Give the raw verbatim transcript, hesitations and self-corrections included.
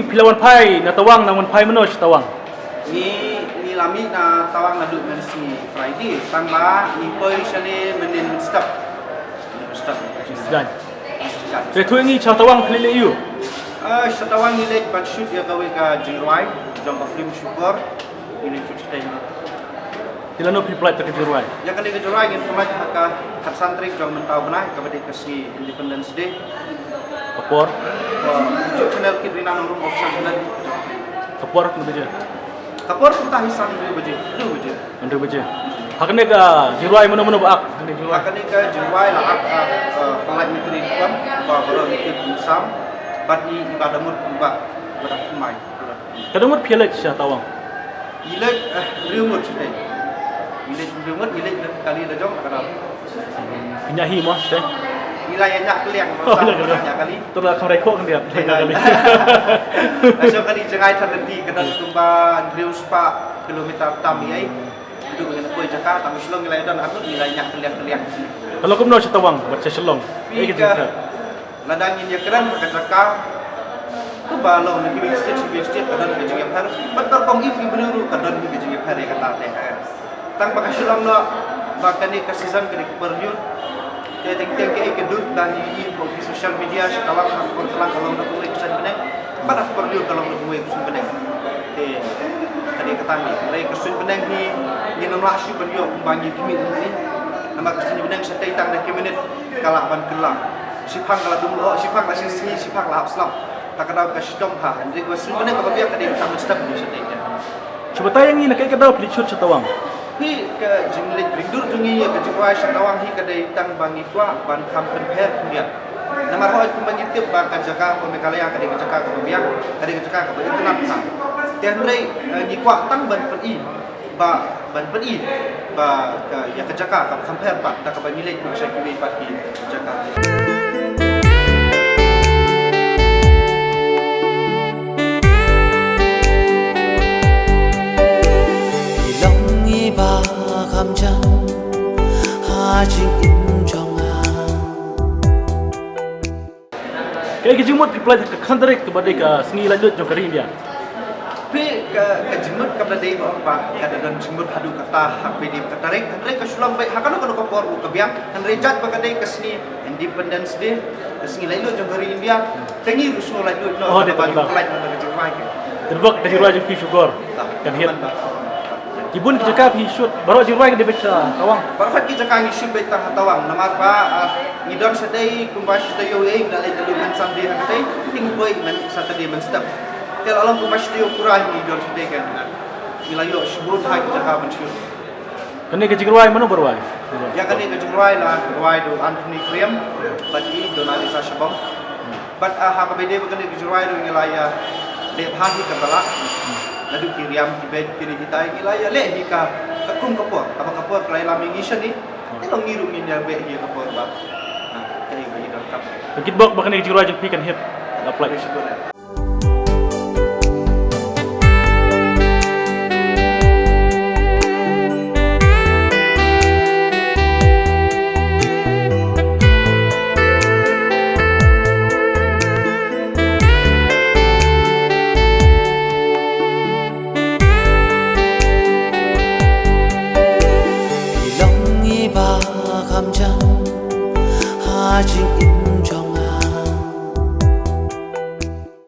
Phi la wan phai na Tawang, nang wan phai mynno sha Tawang? Ngi, ngi la mih na Tawang naduh mynsngi Friday, tang ba ngi poi shane mynnin mynstep. Mynnin mynstep. Sdang. Sdang. Te tu ngi sha Tawang phi leit leh aiu? Ah, sha Tawang ngi leit ban shoot ïa kawei ka jingrwai jong ka film Shukor. Ngi leit shoot shatei. Te lano phi pynlait ïa ka jingrwai? Ïa kane ka jingrwai ngin pynlait ha ka khatsan tarik jong mynta u bnai, kaba dei ka sngi Independence Day. Ka por? Ka por. YouTube channel Kit Rina Nongrum Official Channel. Ka por khatno baje? Ka por kumta hi san hynriew baje, hynriew baje. Hynriew baje. Ha kane ka jingrwai mano mano ba ak? Kane jingrwai. Ha kane ka jingrwai la ak, ah, ah, Palat Mitri Pon, ba baroh ngi tip kum Sam, bad i, i Bah Damut kum ba, ba dang thymmai. Katno ngut phi leit sha Tawang? Ngi leit, eh, hynriew ngut shatei. Ngi leit hynriew ngut, ngi leit da kali la jong ka dang. Phi ñiah hi mo shatei? Ngi la ïa ñiah kylliang mo. Oh, sa ñiah kylliang. Ñiah kali. To la kham rai khoh khyndiat. Ñiah kali. Ka shong kali jngai than lynti ka don kumba hynriew spah kilometer tam ïa i. Haduh ba ngin poi jaka tang Shillong ngi la ïa don arngut ngi la ñiah kylliang kylliang. Ka long kumno sha Tawang bad sha Shillong? Phi ka jingkyrmen. Lada ngin ïakren ha ka jaka kaba long na kiwei state sha kiwei state ka don ka jingïapher. Bad ka rukom im ki briew ruh ka don ka jingïapher ïa kata te. Tang ba ka Shillong noh ba kane ka season ka dei ka por riewspah. Te teng teng kaei ka dur da ngi ïohi ha ki social media sha Tawang ha ka por kyllang ka long da kumwei ka suiñ bneng. Bad ha ka por riewspah ka long da kumwei ka suiñ bneng. Te ka dei kata ngi. Hynrei ka suiñ bneng hi ngin ym lah shuh ban ïoh kumba ngi khmih ngi. Namar ka suiñ bneng shatei tang da ki minit ka lah ban kylla. Shiphang ka la dum lyoh, shiphang la shisngi, shiphang la hap slap. Ta ka daw ka shitom ha, hynrei ka suiñ bneng kaba biang ka dei ka mynstep ngi shatei ka. Shu batai ïa ngi na kaei ka daw phi leit shoot sha Tawang? Phi ka jingleit ring dur jong ngi ïa ka jingrwai sha Tawang hi ka dei tang ba ngi kwah ban kham pynpher khyndiat. Namar hooid kumba ngi tip ba ka jaka ka Meghalaya ka dei ka jaka kaba biang, ka dei ka jaka kaba itynnad tang. Te hynrei, eh, ngi kwah tang ban pyni. Ba ban pyni ba ka, ïa ka jaka kaba kham pher pat da kaba ngi leit noh sha kiwei pat ki jaka. Ki long i ba kham jan ha jingim jong nga. Kaei ka jingmut phi pynlait ha ka khatsan tarik kaba dei ka sngi laitluid jong ka ri India? Phi ka, ka jingmut kaba dei ba ong ba ka da don jingmut haduh kata ha kaba dei ka tarik, hynrei ka shu long beit ha kano kano ka por ruh ka biang, hynrei jait ba ka dei ka sngi Independence Day, ka sngi laitluid jong ka ri India, te ngi ruh sngew laitluid noh. Oh, dei kata ba ngi pynlait noh ka jingrwai ka. Te bok ka jingrwai jong phi Shukor kan hit. Ki bun ki jaka phi shoot, baroh jingrwai ka dei beit sha Tawang? Baroh ki jaka ngi shoot beit tang ha Tawang, namar ba, ah, ngi don shatei kumba shi taïew ïa ngi la leit da lum mynsan dei ha katei, ngi poi myn Saturday mynstep. Te la long kumba shi taïew pura ngi don shatei kan. Ngi la ïoh shibun ha ki jaka ban shoot. Kane ka jingrwai mano ba rwai? Ïa kane ka jingrwai la rwai da u Anthony Kriam bad i Donalisa Shabong. Bad, ah, ha kaba dei ba kane ka jingrwai ruh ngi la ïa leh bha hi kaba lah. Naduh ki riam ki beit kine kitai ngi la ïa leh hi ka, katkum ka por. Haba ka por ka la ïalam ïa ngi shane. Te long ngi ruh ngin ïa beh hi ka por ba. Ah, kaei ba ngi donkam. Kit bok ba kane ka jingrwai jong phi kan hit. La pynlait. Ki long i ba kham jan ha jingim